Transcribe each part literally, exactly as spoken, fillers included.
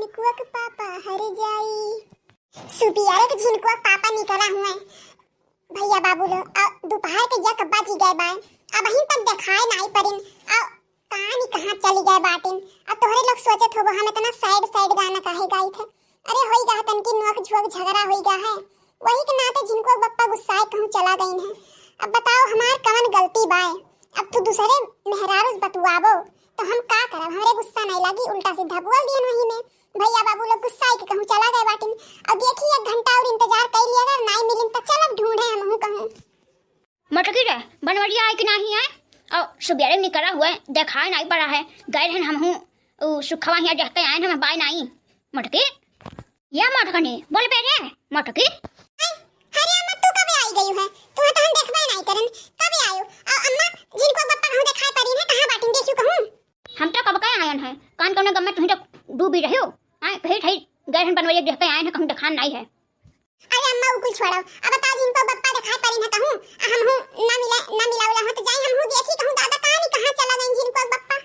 झिनकुआ के पापा हर जाई। सुबियारे के झिनकुआ के पापा निकरा हुए। भैया बाबू लो, अ, दोपहर के एक बाजी गए बाय, अबहिन तक देखाए नाई परिन। अ, का नी कहाँ चली गए बाटिन। अब तोहरे लोग सोचत होबो, हम इतना sad sad गाना काहे गाइत है? अरे, होई गा है तनकी नोक झोंक झगड़ा होई गा है, वही के नाते झिनकुआ के बप्पा गुस्साए कहूँ चला गइन है। अब बताओ, हमार कवन गलती बाय? अब तू दूसरे मेहरारू से बतुआबो तो हम का करब? हमरे गुस्सा नहीं लागी, उल्टा सीधा बोल दियन वही में। भैया बाबू लोग गुस्साए के कहूँ चला गए बाटिन। अब देखी, एक घंटा और इंतजार कर लिया, अगर नाई मिलिन तो चलब ढूंढे हमहू कहूँ। मटकी रे, बनवरिया आए कि नाही आए? और सुबेरे निकरा हुए, देखाए नाही पड़ा है। गए रहन हमहू, उ सुखवा हिया देख के आए, हम बाय नाही। मटकी, या मटकनी, बोल बे रे, मटकी। अरे अम्मा, तू कबे आई गई है? तू तो हम देखबे नाही करन। कबे आयो? आ अम्मा, झिनकुआ बप्पा कहूँ देखाए पड़ी है, कहाँ बाटिन, देखियो कहूँ। हम तो कब के आयन है, कान कौने गम में तुही तो डूबी रहियो। आए, कही ठही गए रहन बनवरिया देख के आए हैं, कहूँ देखान नाही है। अरे अम्मा, उ कुल छोड़ो। अब बताओ, झिनकुआ बप्पा देखाए पड़ी ना कहूँ, आ हमहू ना मिला, ना मिला उला हो तो जाई, हमहू देखी कहूँ दादा का नी कहाँ चला गइन झिनकुआ बप्पा।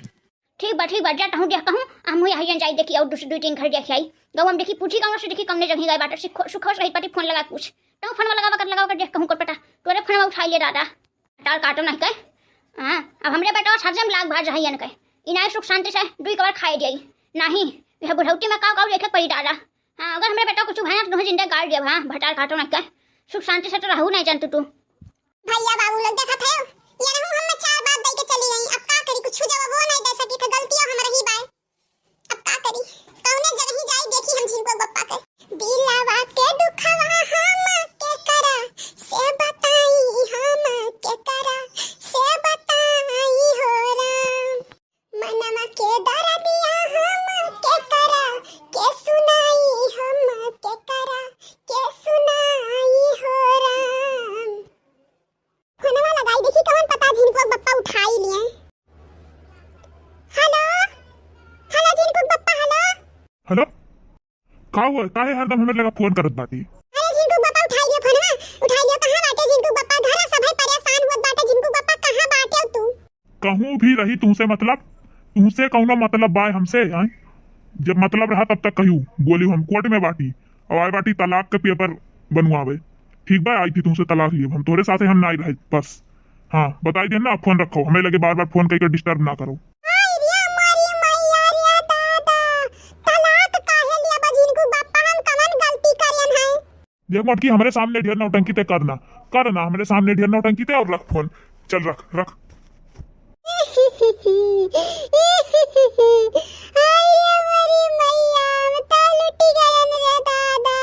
ठीक बा, ठीक बा, जा तहूँ देख कहूँ, आ हमहू यहाँ जाई देखी और दूसरी दुई तीन घर देख आई। गौ हम देखी पूछी गाँव से देखी कमने जगह गए बाटे, सुखो, सुखो से रही पाटी फोन लगा पूछ। तहूँ फोन लगा कर, लगा कर देख कहूँ कोट पटा, तोरे फोन उठाई ले दादा। टाल काटो नहीं कहे। हाँ, अब हमरे बेटा सरजम लाग भाज रही है न कहे। इनाई सुख शांति से दुई कवर खाए दियाई। नाही, यह बुढ़ौती में का का देखे पड़ी दादा। हाँ, अगर हमरे बेटा कुछ भया तो तुहें जिंदे गाड़ देब, हाँ, भटार काटो ना क्या। सुख शांति से तो रहू नहीं जानतू तू। भैया बाबू लोग देखत है, ये रहू हम चार बात दे के चली गई। अब का करी, कुछ जवाबो नहीं दे सकी थे, गलतियां हम रही बाय। अब का करी, कौने जगह जाई देखी हम झिनकुआ बप्पा के। दिलावा के दुखवा हम के करा से बताई, हम के करा से बताई हो राम। मनवा के दरदिया हम के करा के सुनाई, हम के करा के सुनाई हो राम। फोनवा लगाई देखी कौन पता झिनकुआ बप्पा उठाई लिए। हेलो, हेलो झिनकुआ बप्पा, हेलो। हेलो, का हुआ? काहे हरदम हमरे लगा फोन करत बाटी? अरे झिनकुआ बप्पा उठाई लियो फोनवा, उठाई लियो। कहाँ बाटे झिनकुआ बप्पा? घर सभे परेशान हुअत बाटे। झिनकुआ बप्पा कहाँ बाटे तू? कहूँ भी रही तुमसे मतलब, तुमसे कौनो मतलब बाय हमसे, आय? जब मतलब रहा तब तक कहियो, बोली हम कोर्ट में बाटी, अब आए बाटी तलाक के पेपर बनवावे। ठीक बा, आई थी तुमसे तलाक लिए, हम तोरे साथे हम नाई रहे, बस। हाँ, बताई देन ना, फोन रखो, हमें लगे बार बार फोन करके डिस्टर्ब ना करो। हाय रे मारी मैया रे दादा, तलाक काहे लिया बा झिनकू बप्पा, हम कवन गलती करेन है? देख मोटकी, हमरे सामने ढेर नौटंकी ते करना, करना, हमरे सामने ढेर नौटंकी ते और रख फोन, चल रख, रख। हाय रे मोरी मैया, हम तो लुटी गयन रे दादा।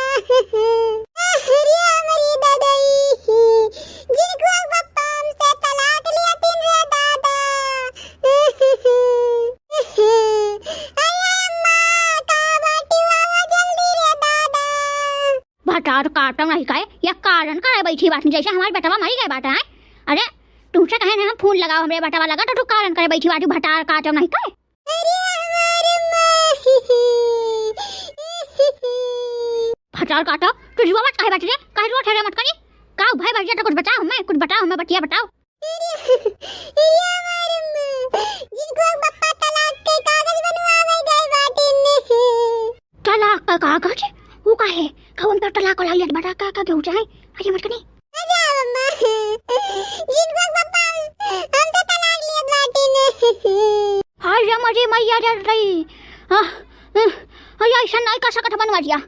अरे हमरी ददई, झिनकू बप्पा हमसे तलाक लिया तीन रे दादा। अरे अम्मा, का बाटी बाबा जल्दी रे दादा। भटार काटो नहीं काहे, या कारण करे बैठी बाटी, जैसे हमारी बेटवा मरी गए बाटा है। अरे तुमसे कहे ना हम फोन लगाओ, हमरे बेटवा लगा तो तू कारण करे बैठी बाटी, भटार काटो नहीं काहे। अरे हमार माँ। भटार काटो, तू जुआ मत काहे बाटी रे, काहे रोत है रे मटकनी? का भाई भैया तो कुछ बताओ हमें, कुछ बताओ हमें, बतिया बताओ। अरे, अरे हमार माँ, झिनकू बप्पा तलाक के कागज बनवावे गए बाटिन। तलाक का कागज? वो का है? कौन पर तलाक वाला लिया बड़ा का, का क्यों जाए? अरे मटकनी। अरे अम्मा, झिनकू बप्पा, हम तो तलाक लिया बाटिन। हाय रे मरी मैया रे रही। हाँ, हाँ, हाय ऐसा नहीं कर सकत बनवा दिया।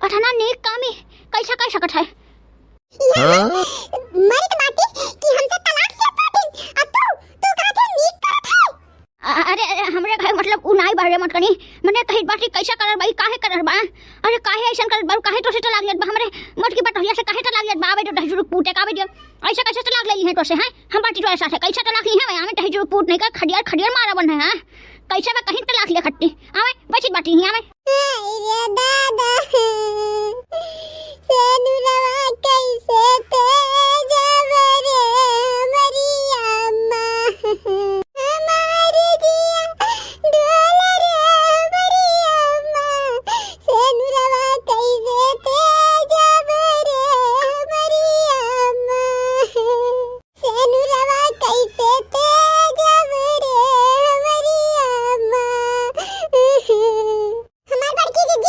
अठना नेक कामी कैसा कर सकत है? हाँ? मरत बाटी कि हमसे तलाक लिया बाटिन, आ तू, तू कहत है नीक करत है? अ-, अरे, अरे, हमरे कहे मतलब उ नाई बारे मटकनी, मने कही बाटी कैसा करत बा, ई काहे करत बा? अरे काहे ऐसन करत बा, काहे तोसे तलाक लेत बा, हमरे मोटकी बटोहिया से काहे तलाक लेत बा? आवे तो दही जुरुक पूटे का आवे दियो, ऐसा कैसे तलाक ले ली है तोसे, हैं? हम बाटी तोरे साथे, कैसा तलाक ली है भाई? हमें दही जुरुक पूट नहीं का, खडियार, खडियार मारा बन है, हैं? कैसे बा कहीं तलाक ले खट्टी, आवे, बैठी बाटी ही, आवे। हाय रे दादा, सेनुरवा कैसे तेजब रे हमरी अम्मा। हमार जिया डोल रे हमरी अम्मा, सेनुरवा कैसे तेजब रे हमरी अम्मा। सेनुरवा कैसे तेजब रे हमरी अम्मा। हमार बड़की जीजी,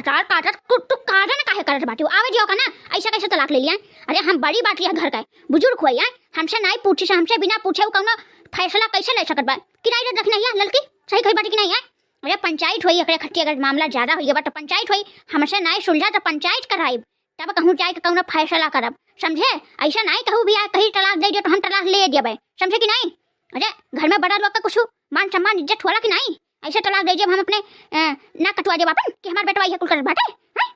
तार काटत, तू, तू कारण काहे करत बाटी? आवे दियो का ना, ऐसा कैसे तलाक ले लिया? अरे हम बड़ी बाटी है घर का, बुजुर्ग हुआ है, हमसे नाई पूछी से, हमसे बिना पूछे उ कौनो फैसला कैसे ले सकत बा? कि नाई रे, देखी नाई है ललकी, सही कही बाटी कि नाई है? अरे पंचायत होई, एकरे खट्टी अगर मामला ज्यादा होई बा तो पंचायत होई, हमसे नाई सुलझा तो पंचायत कराई, तब कहूँ जाए के कौनो फैसला करब, समझे? ऐसा नाई कहू भी आ, कहीं तलाक दे दियो तो हम तलाक ले देबे, समझे कि नाई? अरे घर में बड़ा लोग का कुछ मान सम्मान इज्जत होला कि नाई? ऐसे तलाक दे जब हम अपने, अ, नाक कटवा देब अपन कि हमार बेटवा ये कुल करत बाटे, हैं?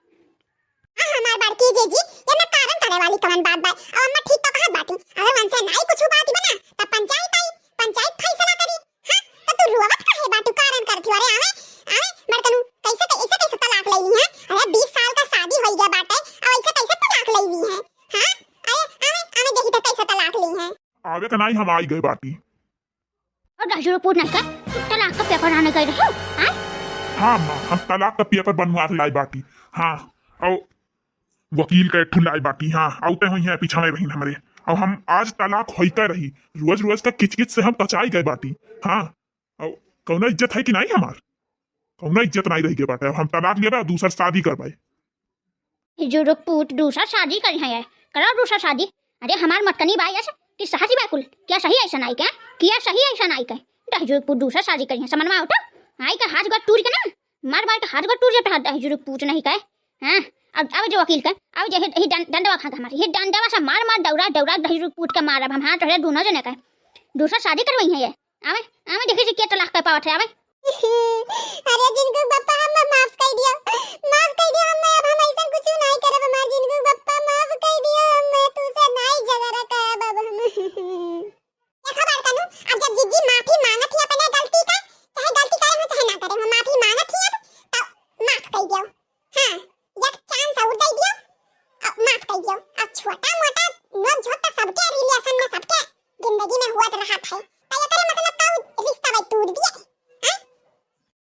आ हमार बड़की जीजी, ये में कारण करे वाली कवन बात बा? अब अम्मा ठीक तो कहत बाटी, अगर उनसे नाई कुछ बात बना, तब पंचायत आई, पंचायत फैसला करी। हाँ, तो तू रोवत काहे बाटू? कारण करत हो? अरे आवे, आवे, बड़कनू, कैसे, कैसे, कैसे तलाक ले ली है? अरे बीस साल का शादी हो गया बाटे, अब ऐसे कैसे तलाक ले ली है? हाँ, अरे आवे, आवे, देखी तो कैसे तलाक ली है। आवे का नाई, हम आई गए बाटी। और राजू पूत नहीं का तलाक का पेपर आने गए रहे हो, हाँ? हाँ माँ, हम तलाक का पेपर बनवा के लाए बाटी। हाँ, और वकील का एक ठो लाए बाटी। हाँ, आउते हुई है पीछा में बहिन हमरे। और हम आज तलाक होई का रही, रोज रोज का किचकिच से हम कचाई गए बाटी। हाँ, और कौनो इज्जत है कि नाई हमार? कौनो इज्जत नाई रह गए बाटे। अब हम तलाक लेबे और दूसर शादी करबे। जुरुक पूत दूसर शादी करी है, करो दूसर शादी। अरे हमार मटकनी बाई ऐसे कि सहज बाई कुल, क्या सही ऐसा नाई के, क्या सही ऐसा नाई के? दहिजुरुक पूत दूसर शादी करी है, समझ में आओ तो? आई का हाथ गोड़ टूट के ना, मार मार के हाथ गोड़ टूट जाता है, दहिजुरुक पूत नहीं के। हाँ, अब, अब जो वकील के, अब जो ही, ही डं-, डंडवा खा के हमारे, ही डंडवा से मार मार दौड़ा दौड़ा दहिजुरुक पूत के मारब हम, हाँ, तोहरे दोनों जने के। दूसर शादी करवाई है ये। आवे, आवे, देखी से के तलाक कर पावत है, आवे। अरे जिनको बप्पा, हम माफ कर दियो, माफ कर दियो, हम अब हम ऐसा कुछ नहीं करब, हमार जिनको बप्पा, माफ कर दियो, हम तुझसे नहीं झगड़ा करब अब हम। देखो बड़कनू, अब जब जीजी माफी मांगत ही अपने गलती का, चाहे गलती करे हो चाहे ना करे हो, माफी मांगत ही अब, तो माफ कर दियो। हाँ, एक chance और दे दियो, अब माफ कर दियो। अब छोटा मोटा नोक झोंक तो सबके relation में, सबके जिंदगी में हुआ तो रहा था, तो ये करे मतलब का रिश्ता भाई टूट दिए? हाँ?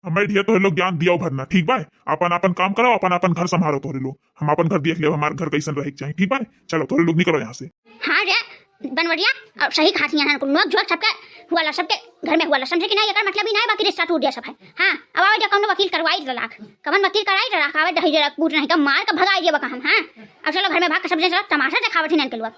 हमें ढेर तोहरे लोग ज्ञान दियो भरना, ठीक बा? अपन अपन काम करो, अपन अपन घर संभालो तोहरे लोग। हम अपन घर देख लेब, हमार घर कैसन रहे के चाही, ठीक बा? चलो तोहरे लोग निकलो यहाँ से। हाँ रे बनवरिया, अब सही खाती है ना, नोक झोंक सबके हुआ ला, सबके घर में हुआ ला, समझे कि नहीं? एकर मतलब ही नहीं बाकी रिश्ता टूट गया सब है। हाँ, अब आवे जा कौनो वकील करवाई तलाक, कवन वकील कराई तलाक, आवे दहिजुरुक पूत नहीं तो मार के भगाई देबा का हम। हाँ, अब चलो घर में भाग के सब जने चलो, तमाशा देखावत ही नहीं कलुआ।